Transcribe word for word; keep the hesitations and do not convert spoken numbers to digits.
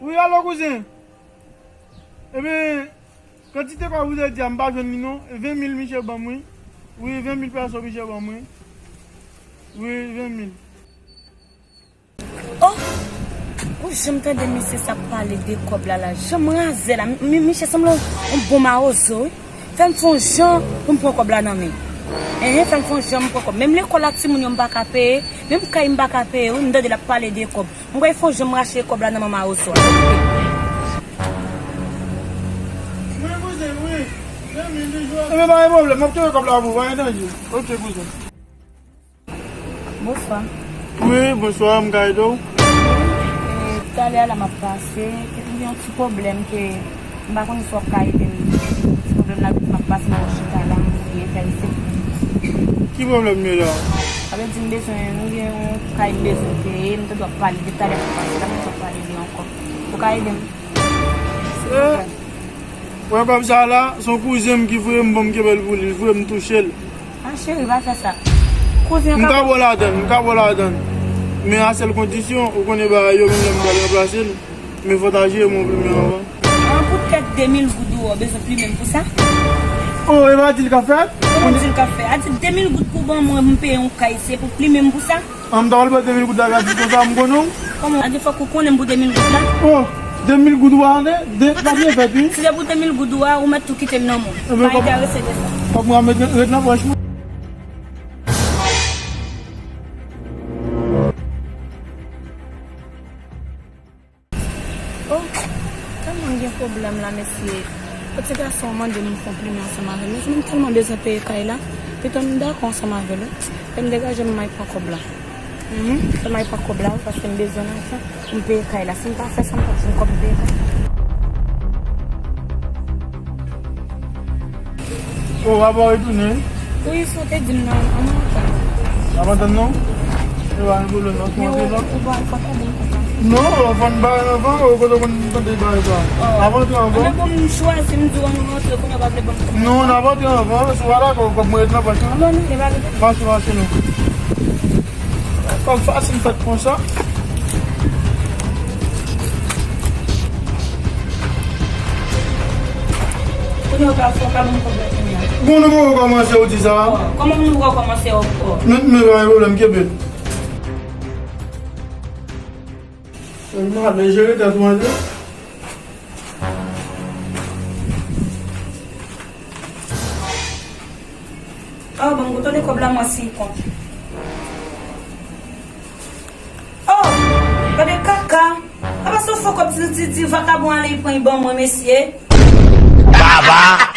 Wi, alo, kouzen. Ebyen, kantite kòb ou te di a, m pa jwenn li non. E ven mil misye ban m, wi. Wi, ven mil peso misye ban m, wi. Wi, ven mil. Oh! Ou janm tande misye sa ap pale de kòb la la. Janm razè la. Mi-, mi-, misye sanble yon, yon bon mawozo, wi. Fè m fè yon jan pou m pran kòb la nan men. Enhen, fè m fè yon jan m pran kòb. Menm lekòl a timoun yo m pa ka peye. Menm kay m pa ka peye, wi. M tande l ap pale de kòb. M kwè fò jan m rache kòb la nan men mawozo a. Wi, kouzen, wi. Ebyen, pa gen pwoblèm. M ap kite kòb la pou ou, pa gen danje. Oke, kouzen. Bonswa. Wi, bonswa, m ka ede w? E, talè a la m ap pase, m gen yon ti pwoblèm ke m pa konnen si w ap ka ede m. Ti pwoblèm la m ap pase, m ap chita la, m enterese. Ki pwoblèm m ye la? Sa vle di m bezwen, m gen yon kay m bezwen peye, m te dwe ap pale de talè m ap pase la, m te dwe ap pale de ankò. Ou ka ede m? Silvouplè. Wè kòb sa la, se yon kouzen m ki voye m, bon, m kenbe l pou li, li voye m touche l. Ah, cheri, pa fè sa. Kouzen an ka. M ka ba w ladann, m ka ba w ladann. Men a sèl kondisyon, ou konnen bagay yo, menm lè m pral ranplase l, men fò w ta jere m yon plimen anvan. Ah, poutèt de mil goud ou wè, w bezwen plimen m pou sa? Oh, e pa di l k ap fè? Kòman di l k ap fè? A di de mil goud pou ban mwen, m peye yon kay, se pou plimen m pou sa? An m ta pral ba de mil goud la gratis konsa, m konnen w. Kòman? A di fòk ou konnen m pou de mil goud la? Oh, de mil goud ou a, de, pa byen fèt, wi. Si se pou de mil goud ou a, ou mèt tou kite l nan men w. Ebyen, pa enterese de sa. Fòk mwen met ret nan pòch mwen. Oh, tèlman m gen pwoblèm la, mesye. Yon ti gason mande m fè yon plimen ansanm avè l. Mesye, m tèlman bezwen peye kay la. Pito m dakò ansanm avè l, wi. Fè m degaje m, m al pran kòb la. Mhm. Fè m al pran kòb la, wi, paske m bezwen lajan pou m peye kay la. Si m pa fè sa, m p ap jwenn kòb m peye kay. Oh, w ap retounen? Wi, sa w te di m nan, an m antann. W ap antann non? E pa gen pwoblèm non, se yon telefòn. Non, fò n pa anvan, ou kote w konn tande bagay sa. Oh. Avan antre anvan. Anben bon, m chwazi, m di w an nou rantre, kounye a w pa vle ban m kòb. Non, n ap antre anvan, si w pa dakò, kòb mwen ret nan pòch mwen. Bon, nou, e pa gen pwoblèm. Mache, mache non. Kòb fasil fèt konsa. Kounye a w ka fè, w ka ban m kòb la kounye a. Bon, nou poko kòmanse, ou di sa. Oh, kòman nou poko kòmanse ankò? Men, men, pa gen pwoblèm, kenbe. Sèlman, men jere tèt ou, manje. Oh, bon, m kontwole kòb la, mwen siy kont. Oh, gade kaka. Apa se yon fo kòb ti, ti, ti vakabon ale, li pran, li ban mwen, mesye. Baba!